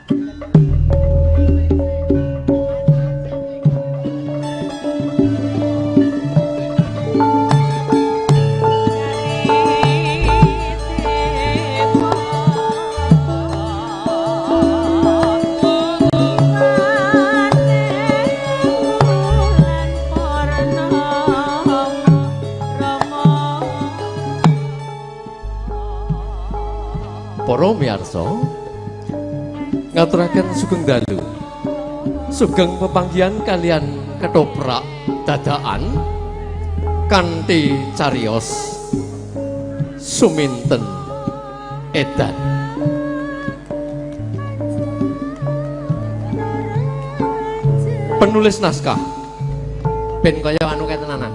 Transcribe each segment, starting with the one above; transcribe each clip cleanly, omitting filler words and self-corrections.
Para miyarsa ngaturaken sugeng dalu, sugeng pepanggihan kalian ketoprak dadakan kanthi cariyos suminten edan. Penulis naskah ben kaya anu kae tenanan,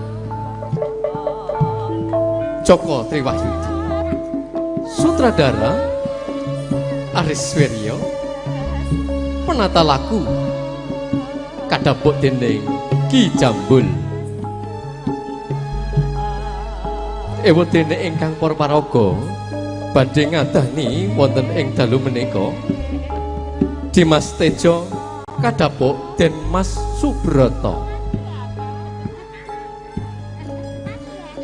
Joko Triwahyudi. Sutradara Aris Wiryo, penata laku kadapuk dening Ki Jambul. Ewadene ingkang para paraga badhe ngadani wonten ing dalu menika Dimas Tejo kadapuk Den Mas Subroto,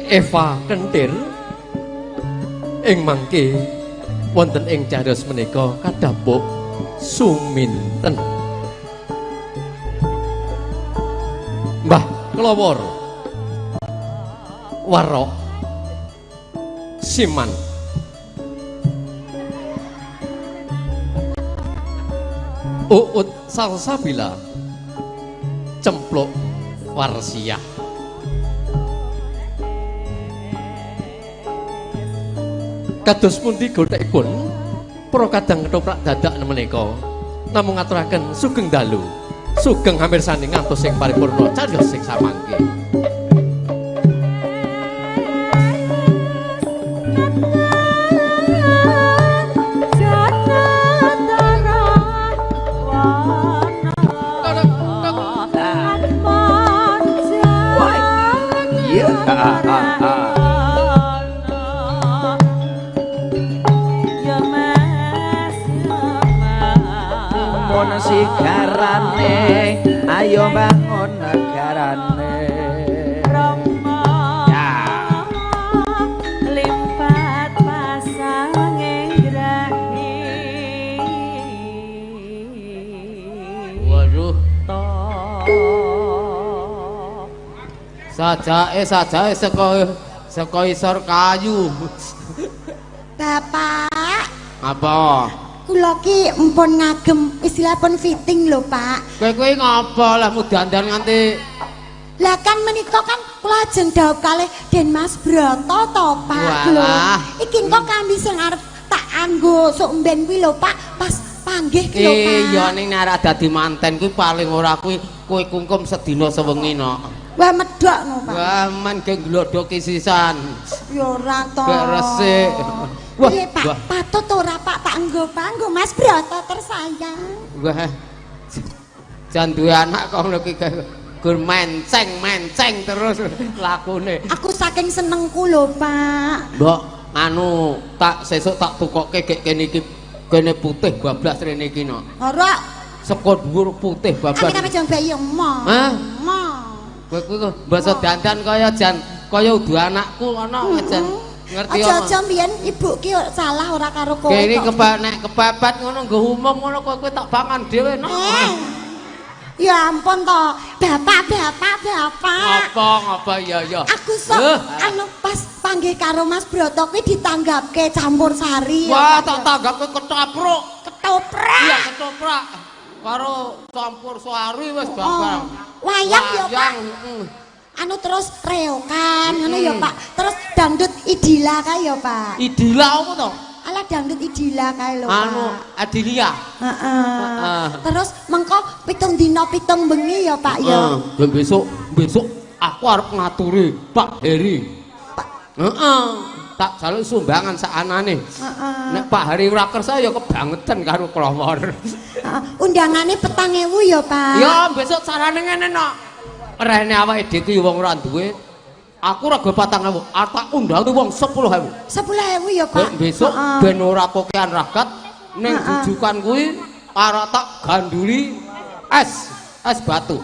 Eva Kentir ing mangke wonten ing cariyos menika kadapuk Suminten. Mbah Klowor Warok Siman, Uut Salsabila Cempluk Warsiah. Kados pundi gothekipun para kadang ketoprak dadak menika namung ngaturaken sugeng dalu, sugeng hamirsani ngantos sing paripurna cariyos sing samangke. Sigarane ayo bangun negarane. Rama limpat pasange grahi. Waduh, sajake sajake saka isor kayu. Bapak, apa? Kula ki empun ngagem istilah pun fitting lho, Pak. Kowe kuwi ngapa lah mudandan nganti. Lah kan menika kan kula ajeng dhaup kalih Den Mas Broto to, Pak. Lho, iki engko kambi sing arep tak anggo sok mben kuwi lho, Pak, pas panggih ki lho, Pak. Iya ning nek arep dadi manten kuwi paling ora kuwi kowe kungkum sedina sewengi no. Wah medhok no, Pak. Wah men ge glodhoki sisan. Ya ora to. Gak resik. Wah, piye, Pak? Wah. Patut ora, Pak, tak nggo panggo Mas Broto tersayang. Wah. Jan duwe anak kok ngono ki gur menceng-menceng terus lakune. Aku saking senengku lho, Pak. Mbok anu tak sesuk tak tukokke gek kene iki kene putih bablas rene iki no. Ora. Saka dhuwur putih bablas. Amit-amit jang bayi emo. Hah? Emo. Kowe kuwi basa dandan kaya jan kaya udu anakku ana jan. Ngerti apa? Aja-aja mbiyen ibu ki salah ora karo kowe. Kene nek kepepet ngono nggo umum ngono kowe kowe tak pangan dhewe no. Ya ampun to. Bapak, bapak, bapak. Ngapa ngapa ya ya. Aku sok anu pas panggih karo Mas Broto kuwi ditanggapke campur sari. Wah, tak tanggapke ketoprak. Ketoprak. Iya, ketoprak. Karo campur sari wis barang. Wayang ya, Pak. Anu terus reokan ngono ya, Pak. Terus dangdut Idila kae ya, Pak. Idila apa to? Alah dangdut Idila kae lho, Pak. Anu Adilia. Heeh. Terus mengko 7 dina 7 bengi ya, Pak ya. Heeh. Besok aku arep ngaturi Pak Heri. Pak. Heeh. Tak jaluk sumbangan sakanane. Heeh. Nek Pak Heri ora kersa ya kebangetan karo klowor. Heeh. Undangane 4.000 ya, Pak. Ya besok carane ngene no. Rene awake dhewe ki wong ora duwe. Aku ora go 4.000, tak undangi wong 10.000. 10.000 ya, Pak. Besok ben ora kokean ragat ning jujukan kuwi Arep tak ganduli es es batu.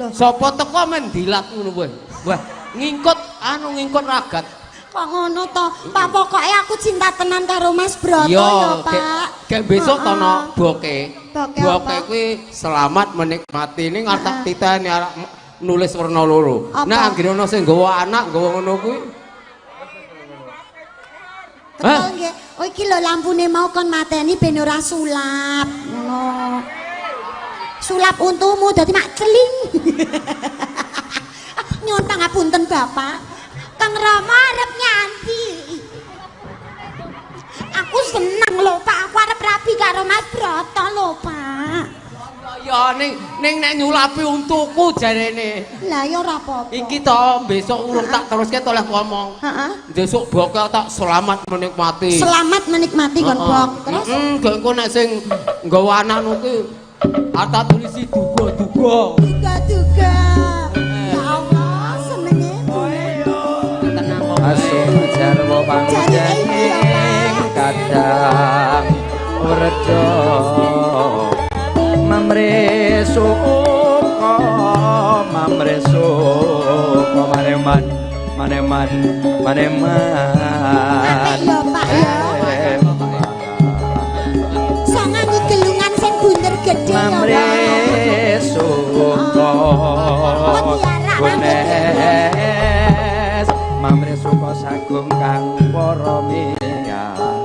Sapa teko men dilat ngono kuwi. Wah, ngingkut anu ngingkut ragat. Kok ngono to? Pak, pokoke aku cinta tenan karo Mas Broto ya, Pak. Gek besok to no boke. Boke Boke apa? kuwi selamat menikmati ning arep tak titeni arep nulis werna loro. Apa? Nek anggere ana sing nggawa anak nggawa ngono kuwi. Betul nggih. Oh iki lho lampune mau kon mateni ben ora sulap. Ngono. Sulap untumu dadi mak celing. Nyuwun pangapunten Bapak. Kang Rama arep nyanti. Aku seneng lho Pak, aku arep rabi karo Mas Broto lho Pak. Ya ning ning nek nyulapi untuku jarene. Lah ya ora apa-apa. Iki to besok urung tak teruske to leh ngomong. Heeh. Besok boke tak selamat menikmati. Selamat menikmati kon bok. Terus Heeh, gek engko nek sing nggawa anak kuwi tak tulisi duga-duga. Duga-duga. Ya Allah, senenge. Tenang kok. Asung jarwo panjeneng kadang rejo mamre suka mamre suka maneman maneman maneman. Apik ya Pak ya. Sok nganggo gelungan sing bunder gedhe ya Mamre Pak. suka Gunes mamre suka sagung kang para miyarsa.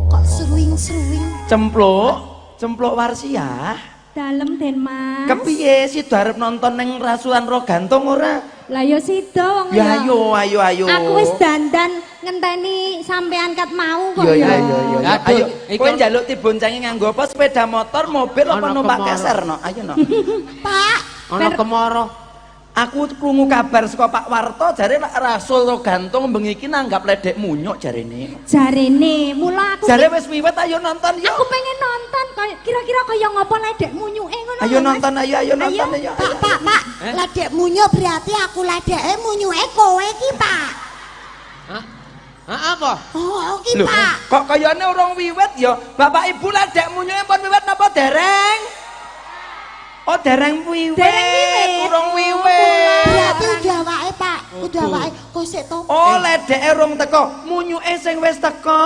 Kok seruing-seruing. Cempluk, cempluk warsiah. Dalem Den Mas. Kepiye sida arep nonton ning Rasulan Rogantung ora? Lah ya sida wong Ya ayo ayo ayo. Aku wis dandan ngenteni sampean kat mau kok. Yo yo yo yo. Aduh, Ayo, iki kowe njaluk diboncengi nganggo apa? Sepeda motor, mobil apa Ana numpak kemara. keser no? Ayo no. Pak, Ana kemara. Aku krungu kabar saka Pak Warto jare nek Rasul Rogantung bengi iki nanggap ledek munyuk jarene. Jarene, mula aku Jare wis wiwit ayo nonton yo. aku pengen nonton kira-kira kaya ngopo ledek munyuke ngono. Ayo lho, Mas. nonton ayo ayo nonton ayo. Pak, Pak, Pak. Ledek munyuk berarti aku ledeke munyuke kowe iki, Pak. Hah? Hah apa? Oh, iki, Lho, Pak. kok kayane urung wiwit ya? Bapak Ibu ledek munyuke pun wiwit napa dereng? Oh, dereng wiwit. Dereng wiwit. Urung wiwit. Berarti udah awake, Pak. Udah awake. Kok sik to? Oh, ledeke urung teko, munyuke sing wis teko.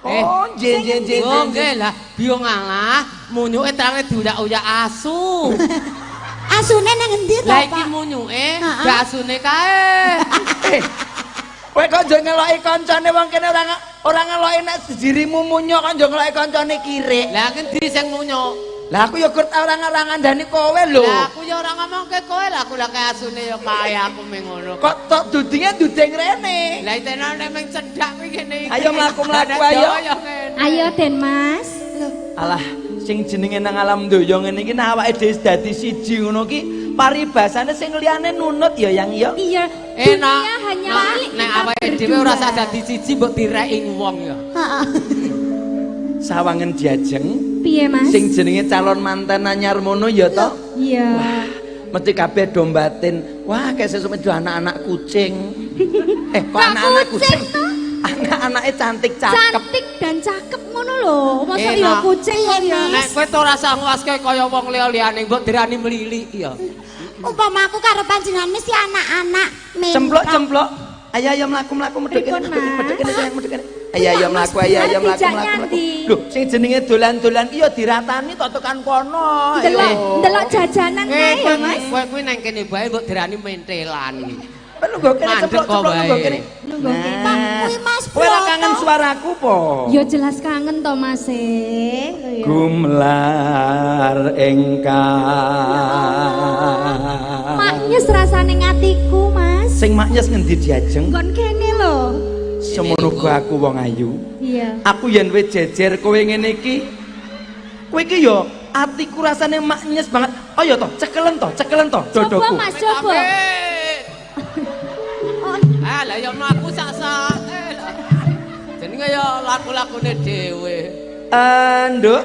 Oh, nggih nggih nggih. Oh nggih lah, biyo ngalah, munyuke terange diuyak-uyak asu. Asune nang endi to, Lah iki Pak? munyuke, Heeh. gak asune kae. Kowe kok njo ngeloki kancane wong kene ora ora ngeloki nek dirimu munyuk kok njo ngeloki kancane kirik. Lah ngendi sing munyuk? Lah aku ya gur ora ora ngandani kowe lho. Lah aku ya ora ngomongke kowe, lah aku lah kae asune ya kae aku meng ngono. Kok tok dudinge duding rene. Lah itene nek meng cedhak kuwi kene iki. Ayo mlaku-mlaku, Lah, nek ayo. Jawa ya ngene. Ayo Den Mas. Loh, Alah, sing jenenge nang alam donya ngene iki nek awake dhewe dadi siji ngono ki paribasane sing liyane nunut ya yang ya. Iya, Enak. dunia hanya Nak, milik nek kita awake dhewe ora berdua. usah dadi siji mbok direki wong ya. heeh. Sawangen diajeng Piye Mas? sing jenenge calon manten anyar mono ya to. Iya. Mesti kabeh do batin. Wah, kayak sesuk metu anak-anak kucing. Eh, kok Kok anak-anak kucing kucing? toh? Anak-anake cantik cakep. Cantik dan cakep ngono lho. Masa Enak. ya kucing kok ya. Nek kowe to ora usah nguaske kaya wong liya-liyane mbok dirani mlili ya. Umpama aku karo panjenengan mesti anak-anak mentok. Cemplok cemplok. Ayo ayo mlaku mlaku medhek kene Pripun, medhek Mas? medhek kene sayang medhek kene. Ayo ayo mlaku ayo ayo Arep mlaku dijak mlaku. mlaku. nyandi. Lho, sing jenenge dolan-dolan ki ya diratani tok tekan kono. Ayo. Ndelok ndelok jajanan kae ya Mas. Kowe kuwi nang kene bae mbok dirani mentelan. Lungguh kene Mandek cemplok kok cemplok lungguh wae. kene. Lungguh kene. Pak, kuwi Mas Kowe ora Broto. kangen suaraku po? Ya jelas kangen to Mas e. Lho ya. Gumlar engkang. Maknyes rasane ngatiku Mas. Sing maknyes ngendi diajeng? Nggon kene lho. Semono uga aku wong ayu. Iya. Aku yen wis jejer kowe ngene iki. Kowe iki ya atiku rasane maknyes banget. Oh ya toh, cekelen toh, cekelen toh Coba dodoku. Mas coba. Ah lah ya mlaku sak-sake. Jenenge ya laku-lakune dhewe. Eh, Nduk,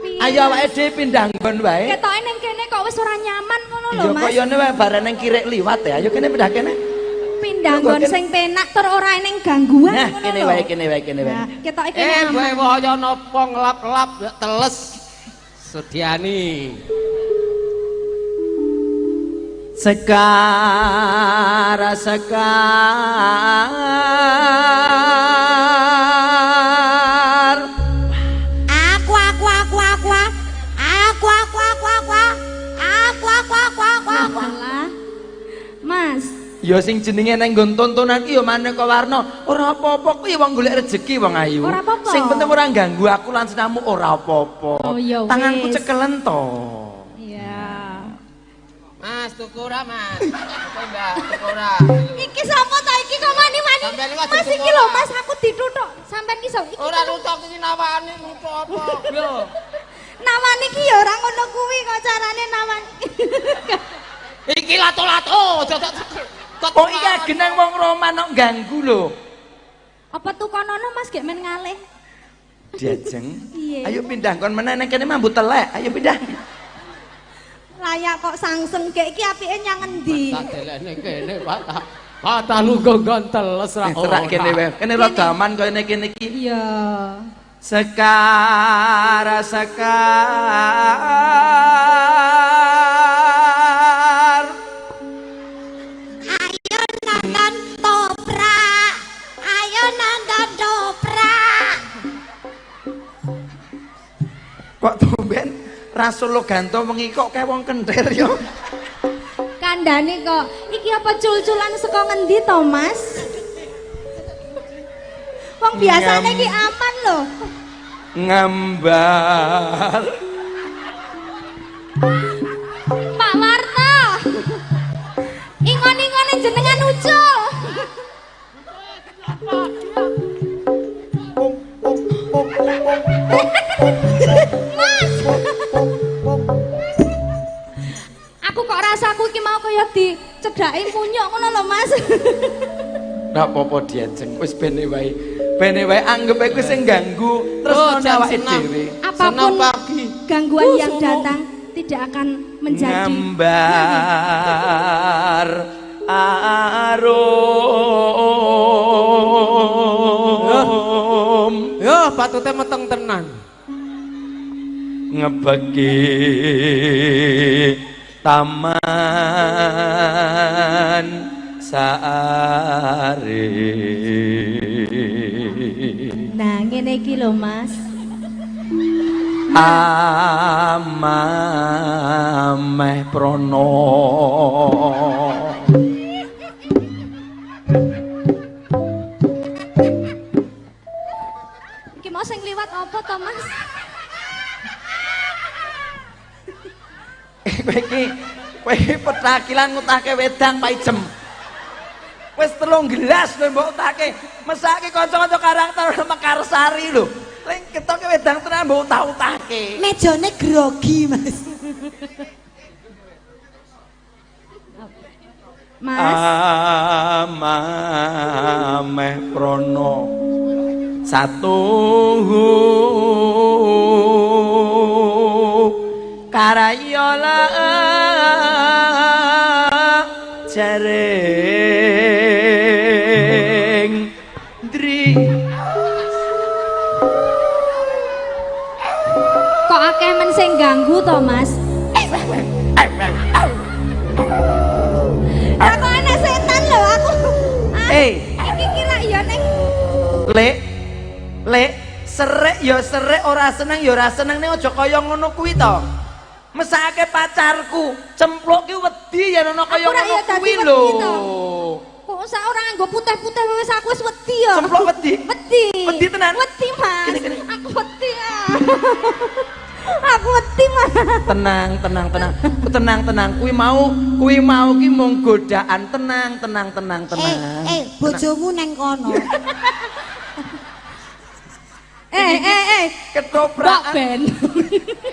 Piye, ayo Mas? awake dhewe pindah nggon wae. Ketoke ning kene kok wis ora nyaman ngono lho Ya Mas. kayane wae bareng nang kirek liwat ya. Ayo kene pindah kene. Pindah Pindah nggon sing penak tur ora eneng gangguan Nah, ngono kene lho. wae, kene wae, kene wae. Nah, ketoke kene Eh, aman. kowe kaya napa ngelap-lap ya teles. Sudiani. Sekar sekar. Aku aku aku aku aku aku aku aku aku aku aku aku aku. Alah. Mas, Ya sing jenenge nang nggon tontonan ki ya maneka warna. Ora apa-apa kuwi wong golek rejeki wong ayu. Ora apa-apa. Sing penting ora ganggu aku lan sinamu ora apa-apa. Oh, ya Tanganku wis. cekelen to. Iya. Mas, tuku ora, Mas? Apa Mbak, tuku ora? Iki sapa ta iki kok mani-mani? Sampeyan iki Mas tuku iki lho ora? Mas aku dituthuk. Sampeyan ki sapa? Iki Ora nutuk iki nawani nutuk apa? Lho. Nawani ki ya ora ngono kuwi kok carane nawani. Iki lato-lato, dadak Oh iya genang wong Roma kok ganggu lho. Apa tukonono Mas gek men ngalih? Diajeng. Piye? Ayo pindah kon meneh nang kene mambu telek. Ayo pindah. Layak kok sangseng gek iki apike nyang endi? Tak delekne kene, Pak. Patah lungguh nggon teles ra. Serak kene wae. Kene rada aman kaya ngene kene iki. Iya. Sekar sekar. Ayo nonton toprak. Ayo nonton toprak. Kok tumben Rasul Loganto wengi kok kayak wong kentir yo. Kandhane kok iki apa cul-culan saka ngendi to Mas? Wong biasane iki aman lho. Ngambar. Pak Warto. Ingon-ingone jenengan ucul. Mas. Aku kok rasaku iki mau kaya dicedhaki munyuk ngono lho Mas. Ora apa-apa diajeng, wis bene wae. Bene wae anggep ae kuwi sing ganggu terus Oh, nang jan awake senam. dhewe. Apapun Senam pagi. gangguan yang datang tidak akan menjadi Ngambar arum Yo, patute meteng tenan. ngebeki taman sare. Nah, ngene iki lho Mas. Amameh prono. Iki mau sing liwat apa to Mas? Kowe iki petakilan ngutahke wedang paijem. Wis 3 gelas lho mbok utahke. Mesake kanca-kanca karakter Mekarsari lho. Ling ketoke wedang tenan mbok utah-utahke. Mejone grogi, Mas. Mas, Amameh prono satu karayola jaring dri. Kok akeh men sing ganggu to Mas? Lah kok ana setan lho aku. Ah, Eh. Iki kira ya ning Lek, lek, serek ya serek, ora seneng ya ora seneng, ning aja kaya ngono kuwi to. Mesake pacarku, cempluk ki wedi yen ana kaya Aku ora ngono ya dadi kuwi wedi lho. to. Kok sak ora nganggo putih-putih wis aku wis wedi ya. Cempluk wedi? Wedi. Wedi tenan? Wedi, Mas. Kene, kene. Aku wedi. ah. Aku wedi, Mas. Tenang, tenang, tenang. Tenang, tenang. Kuwi mau ki mung godaan. Tenang, tenang, tenang, tenang. Eh, bojomu neng kono. Eh. Mbok Ketoprakan, ben.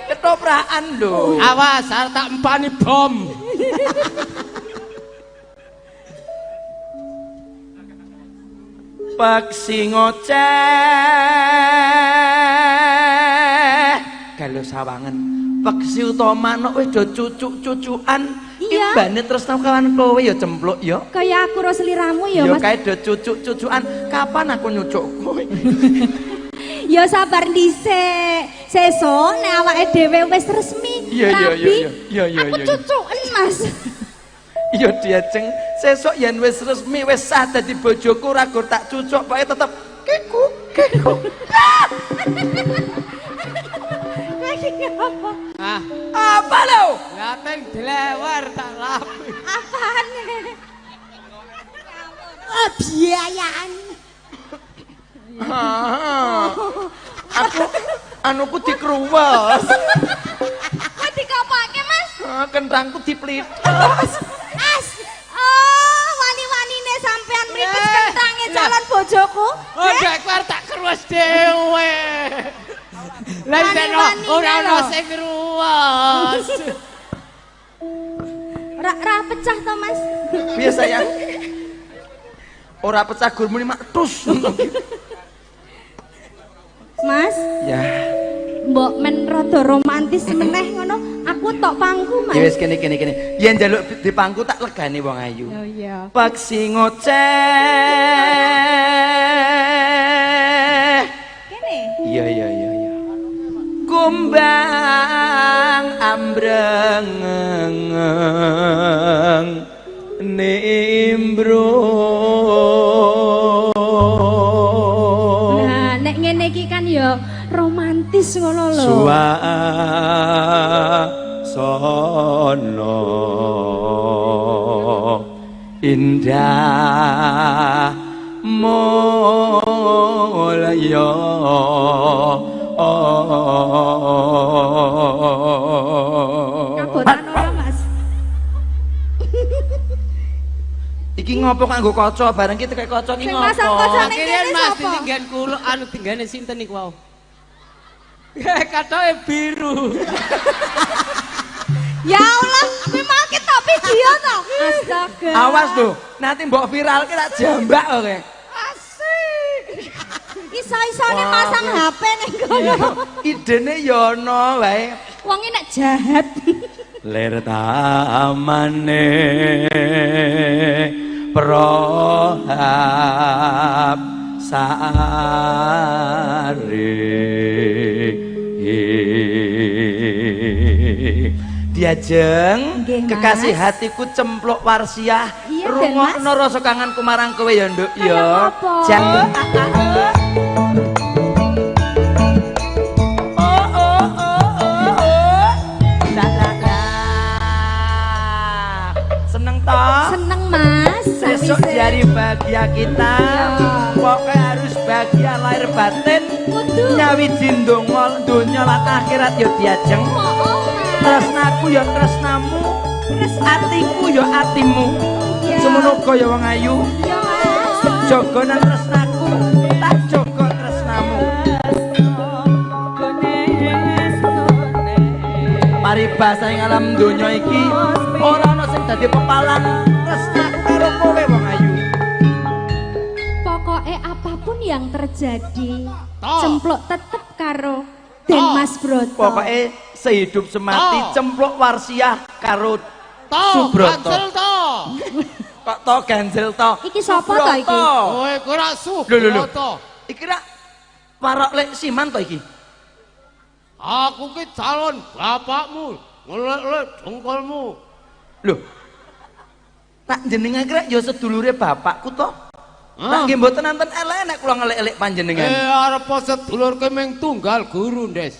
ketoprakan lho. Awas, arep tak empani bom. Peksi ngoceh galo sawangen. Peksi utawa manuk wis do cucuk-cucukan. Iya. Iya. Mbane tresno kawan kowe ya cempluk ya. Kaya aku ro sliramu ya, Ya Mas. kae do cucuk-cucukan. Kapan aku nyucuk kowe? Ya sabar dhisik. Sesuk nek awake dhewe wis resmi Iya, iya, rabi, iya, iya, iya, aku iya. cucuken, Mas. Iya diajeng sesuk yen wis resmi wis sah dadi bojoku ora gur tak cucuk pokoke tetep kiku kiku. Kowe iki apa? Ah, Apa lho? lateng dlewer tak lapi. Apane? Ah, biayaan. Ah, aku anuku dikruwes. Kok dikopake, Mas? Ah, kentangku diplites. As. Oh, wani-wanine sampean mripis kentange calon bojoku. Oh, dek kowe tak kruwes dhewe. Lah Wani-wanine ora ono lho. sing ngruwes. Ra ra pecah to, Mas? Piye sayang? Ora pecah gur muni mak tus. Mas, Ya. mbok men rada romantis meneh ngono, aku tok pangku, Mas. Ya wis kene kene kene. Yen njaluk dipangku tak legane wong ayu. Oh iya. Paksi ngoceh. Kene. Iya iya iya iya. Kumbang ambrengeng nimbro. Nah, nek ngene iki kan ya romantis ngono lho. Suasana indah mulya. Kabotan ora, Mas? Iki ngopo kanggo kaca bareng ki tekek kaca ki Sing ngopo? masang kaca ning Kene kene Mas sapa? tinggen kula anu tinggane sinten niku wau? Katoke biru. Ya Allah, kuwi mau ketok video to. Astaga. Awas lho, nanti mbok viralke tak jambak kowe. Iso-isone Wah, masang kowe. HP ning kono. Idene ya ana wae. Wong iki nek jahat. Lir tamane prohab sari. Diajeng Nggih, Mas. kekasih hatiku cempluk warsiah Iya, Den, Mas. rungokno rasa kangenku marang kowe ya nduk Kaya ya. apa? Jan- Oh oh oh oh oh. La la la. Seneng toh? Seneng, Mas. Besok Sawise. di hari bahagia kita. Iya. Pokoknya harus bahagia lahir batin. Kudu. Nyawiji ndonga donya lan akhirat ya diajeng. Oh, oh, Mas. Tresnaku ya tresnamu, atiku ya atimu. Iya. Semono uga ya wong ayu. Iya, Mas. Jaga nang tresnaku, tak jaga tresnamu. Paribasa ing alam donya iki ora ana sing dadi pepalang tresnaku karo kowe wong ayu. Pokoke apapun yang terjadi, Toh. cempluk tetep karo Den Mas Broto. Pokoke sehidup semati Toh. cempluk warsiah karo To, Subroto. gansel to. Kok to ganjel to? Iki sapa to iki? Subroto. Kowe iku ora Lho, lho, lho. Subroto. Iki rak warok lek siman to iki? Aku ki calon bapakmu, ngelek-elek dengkulmu. Lho. Tak jenengan ki rak ya sedulure bapakku to. Tak Hah? nggih mboten nonton elek nek kula ngelek-elek panjenengan. Eh arep sedulur ki ming tunggal guru, Ndes.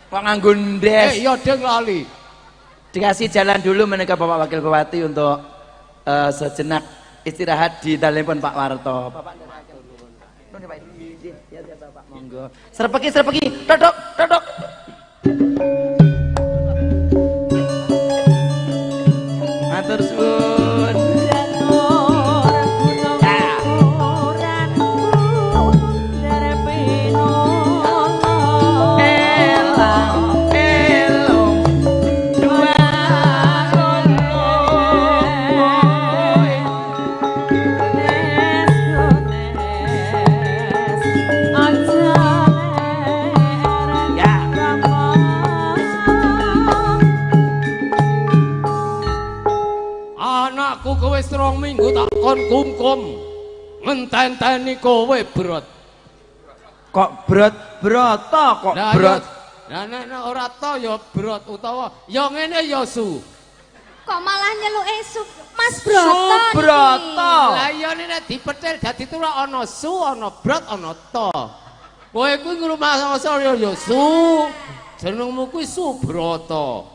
Kok nganggo ndes. Eh iya ding lali. Dikasih jalan dulu menika Bapak Wakil Bupati untuk sejenak istirahat di dalemipun Pak Warto. Bapak ya, ya, Bapak monggo. Serpeki serpeki, totok totok. Matur suwun. Elang, elong, dua Ya. minggu tak kon kungkum. Ngenteni kowe Brot. Kok Brot Broto kok Brot. Lah nek ora to ya Brot utawa ya ngene ya Su. Kok malah nyeluke Su Mas Broto. Subroto. Lah iya nek dipetil dadi tura ana Su, ana Brot, ana To. Kowe kuwi ngrumangsa ya Su. Jenengmu kuwi Subroto.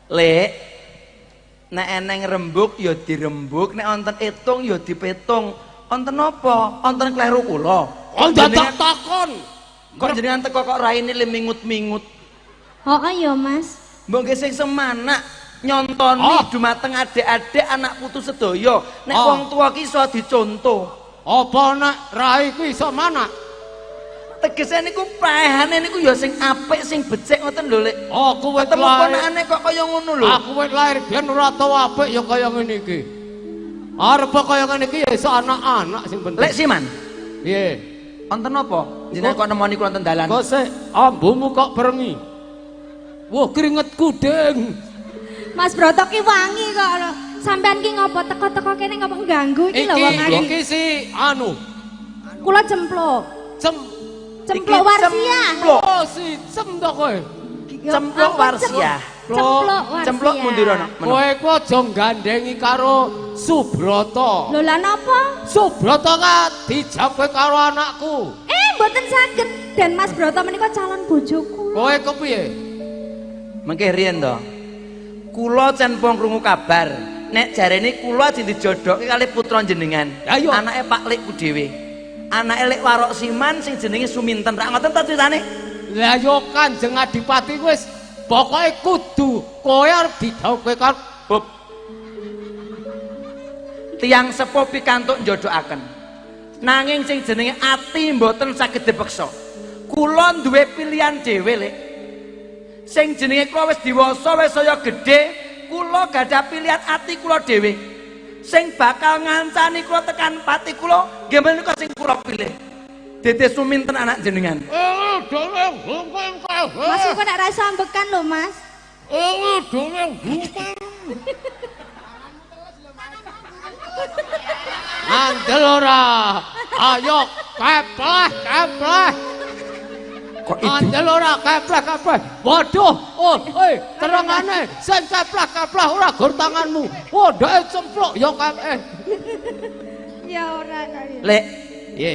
Lek nek eneng rembug ya dirembug, nek wonten etung ya dipetung. Wonten napa? Wonten kleru kula. Oh dadak takon. Kok jenengan teko kok raine le mingut-mingut. Heeh ya, Mas. Mbok nggih sing semanak nyontoni dumateng adik-adik anak putu sedaya. Nek wong tuwa ki iso dicontoh. Apa nek rai kuwi iso manak? Tegese niku paehane niku ya sing apik sing becik ngoten lho, Lek. Aku wis ketemu ponakane kok kaya ngono lho. Aku wis lahir biyen ora tau apik ya kaya ngene iki. Arep kaya ngene iki ya iso anak-anak sing penting. Lek Siman. Piye? Wonten napa? Jenengan kok nemoni kula wonten dalan. Kok sik ambumu kok perengi. Wah, keringetku, Ding. Mas Broto ki wangi kok lho. Sampean ki ngopo teko-teko kene ngopo ngganggu iki lho wong iki. Iki si anu. Kula cempluk. Cempluk Warsia. Oh, si cem to kowe. Cempluk Warsia. Cempluk Warsia. Cempluk mundirono. Kowe ku aja gandhengi karo Subroto. Lho lha napa? Subroto ka dijape karo anakku. Mboten saged. Dan Mas Broto menika calon bojoku. Kowe kepiye? Mengke riyen to. Kula cen pun krungu kabar nek jarene kula ajeng dijodohke kalih putra jenengan. Anake Pak Lekku dhewe. Anake Lek Warok Siman sing jenenge Suminten. Rak ngoten ta critane? Lah yo Kanjeng Adipati wis pokoke kudu kowe arep didhawuhke karo Bub. Tiyang sepuh pikantuk njodohaken. Nanging sing jenenge ati mboten saged dipeksa. Kula duwe pilihan dhewe, Lek. Sing jenenge kula wis diwasa, wis saya gedhe, kula gadah pilihan ati kula dhewe. Sing bakal ngancani kula tekan pati kula nggih menika sing kula pilih. Dede Suminten anak jenengan. Mas kok nek ra iso ambekan lho, Mas. Ngandel ora. Ayo kepleh, kepleh. Kok itu? Ngandel ora kepleh, kepleh. Waduh, oh, terangane sing kepleh, kepleh ora gor tanganmu. Oh, ndake cempluk ya kepeh. Ya ora kaya. Lek, piye?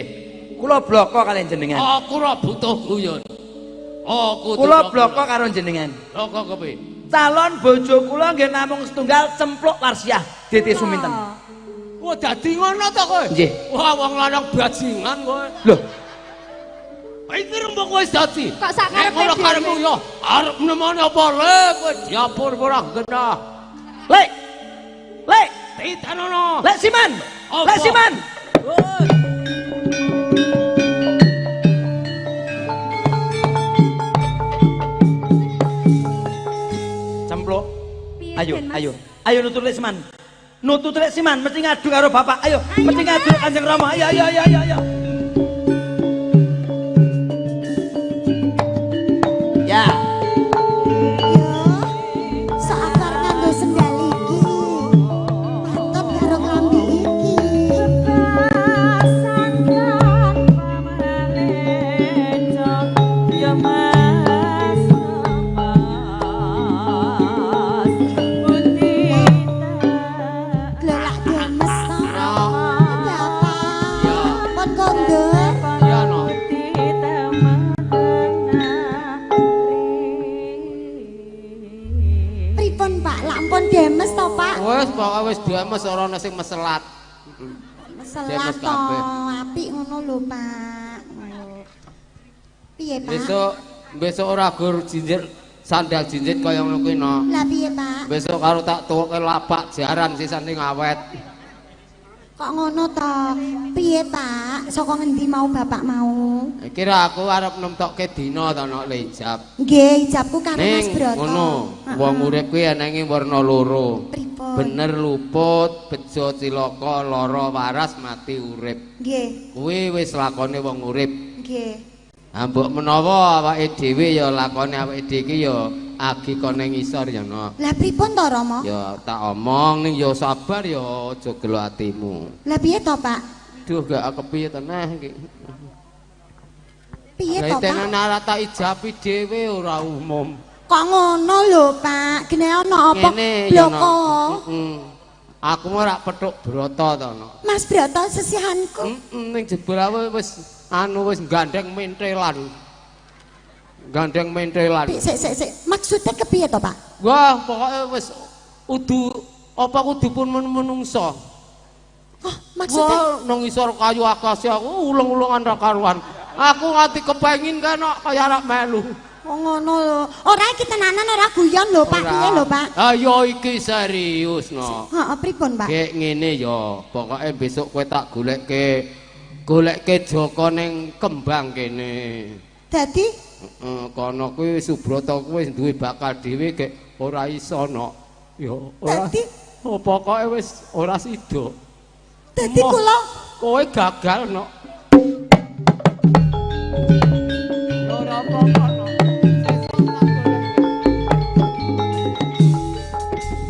Kula bloko kalian jenengan. Aku ora butuh guyon. Aku kula bloko karo jenengan. Bloko kepiye? Calon bojo kula nggih namung setunggal Cempluk Warsiah Dede Suminten. Wah, dadi ngono to kowe? Nggih. Wah, wong lanang bajingan kowe. Lho. Iki rembug wis dadi. Kok sak karepe ora karepmu ya arep nemoni apa le kowe diapur ora genah. Lek. Lek, titenono. Lek Siman. Lek Siman. Cempluk. Ayo, ayo. Ayo nutur Lek Siman. Nutur Lek Siman mesti ngadu karo bapak. Ayo, mesti ngadu Kanjeng Rama. Ayo, ayo, ayo, ayo, ayo. Ya. Yo, saakar nganggo sendal iki. Patut karo klambi iki. Glelak demes to. Bapak, pun kondur. Iya no. Pripun Pak? Lak ampun demes to Pak? Wis pokoke wis demes ora ana sing meselat. Meselat Demes to, kabeh. apik ngono lho Pak. Piye Pak? Besok besok ora gur jinjit sandal jinjit kaya ngono kuwi no. Lah piye Pak? Besok karo tak tuwoke lapak jaran sisan sing awet. Kok ngono to? Piye Pak? Saka ngendi mau bapak mau? Iki ra aku arep nemtokke dina to nok ijab. Nggih, ijabku karo Mas Ning Broto. ngono, wong urip kuwi enenge werna loro. Pripun? Bener luput, bejo cilaka, lara waras, mati urip. Nggih, Kuwi wis lakone wong urip. nggih. Ha mbok menawa awake dhewe ya lakone awake dhewe iki ya agi kok ning ngisor ya, Nok. Lah pripun to, Rama? Ya tak omong ning ya sabar ya aja gelo atimu. Lah piye to, Pak? Duh gak kepiye teneh iki. Piye Lah to, Pak? tenan ora tak ijabi dhewe ora umum. Kok ngono lho, Pak? Gene ana apa? Ngene ya, Nok. Bloko. Heeh. Aku mau rak petuk Brata to, Nok. Mas Broto sesihanku. Heeh, ning jebul aku wis anu wis gandeng mentelan. Gandeng mentelan. Sik sik sik. Maksudnya kepiye to, Pak? Wah, pokoke wis udu apa kudu pun menungso. Oh, maksudnya Wah, nang isor kayu akasia aku ulung-ulungan ra karuan. Aku nganti kepengin kan kok kaya arep melu. Oh ngono lho. Ora iki tenanan ora guyon lho, Pak. Piye lho, Pak? Ayo iki serius no. Heeh, pripun, Pak? Gek ngene ya, pokoke besok kowe tak golekke Joko ning Kembang kene. Dadi Heeh, kono kuwi Subrata kuwi wis duwe bakal dhewe gek ora iso no. Ya ora. Dadi? Oh, pokoke wis ora sida. Dadi Moh, kula kowe gagal no. Ya ora apa-apa no. Sesuk tak golekke.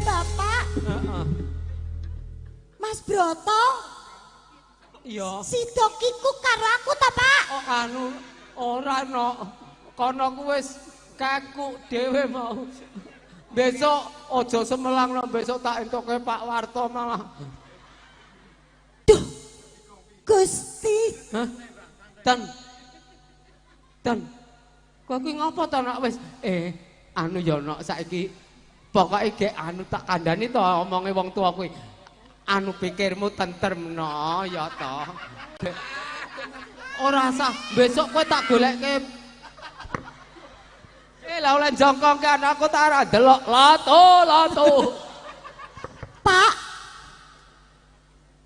Bapak Heeh. Mas Broto Iya. sida kiku karo aku ta, Pak? Oh anu ora no. Kono ku wis kaku dhewe mau. Besok aja semelang no, besok tak entuke Pak Warto malah. Duh. Gusti. Hah? Tan. Tan. Kowe kuwi ngopo to nak wis anu ya nok saiki pokoke gek anu tak kandhani to omonge wong tua kuwi. Anu pikirmu tentrem no ya to. Ora sah, besok kowe tak golekke. Lah oleh jongkong ke anakku tak ora delok lato lato. Pak.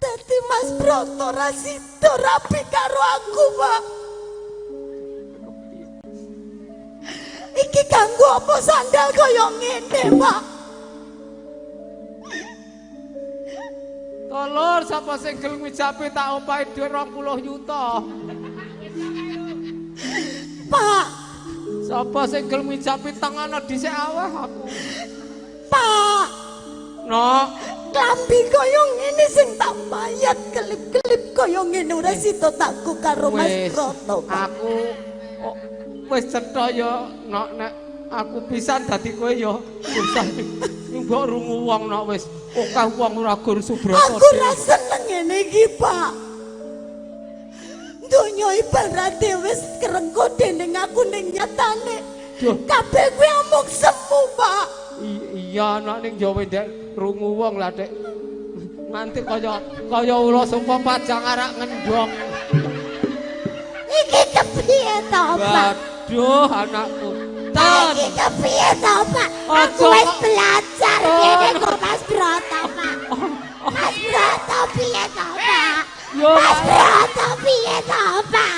Dadi Mas Broto ra sida rabi karo aku, Pak. Iki kanggo apa sandal kaya ngene, Pak? Tolor sapa sing gelem ngijapi tak opahi dhuwit 20 yuta. Pak, Sapa sing gelem ngijapi tengana dhisik aweh aku. Pak, Nok, klambi kaya ngene sing tak mayat kelip-kelip kaya ngene ora sida takku karo Mas wis Broto, Pak. aku wis cetha ya nok nek aku pisan dadi kowe ya susah. Mbok rungu wong nok wis akeh wong ora gur Subrata. Aku ra seneng ngene iki, Pak. Donya ibarate wis kerengko dening aku ning nyatane. Duh. Kabeh kuwi omong semu, Pak. Iya nok ning ya wendek rungu wong lah Dek. Nganti kaya ula sumpa pajang arak ngendhong. Iki kepiye to, Pak? Waduh anakku. Tan. Iki kepiye to, Pak? Aku Aja wis kok. belajar Oh. ngene kok Mas Broto, Pak. Mas Broto piye to, Pak? Yo. Mas Broto piye to, Pak?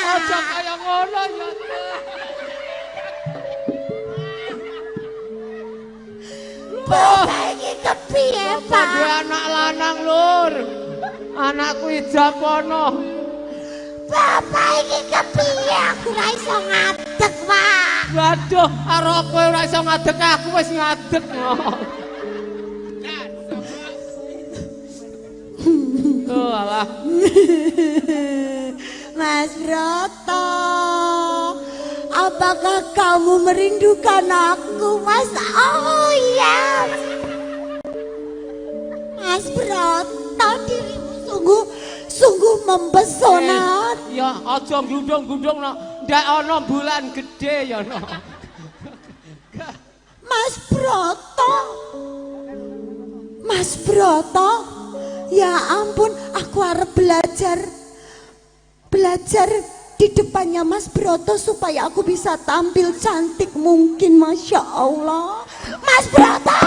Aja kaya ngono ya. Bapak iki kepiye, Pak Pak? anak lanang lur. Anakku ijapono. Bapak iki kepiye? Aku ora iso ngadeg, Pak. Waduh, karo kowe ora iso ngadeg aku wis ngadeg. Oh alah. Mas Broto, apakah kamu merindukan aku, Mas? Oh iya. Mas Broto, dirimu sungguh sungguh mempesona. Ya aja gundung-gundung no. Ndak ana bulan gede ya no. Mas Broto. Mas Broto, ya ampun, aku arep belajar. Belajar di depannya Mas Broto supaya aku bisa tampil cantik mungkin, Masya Allah. Mas Broto!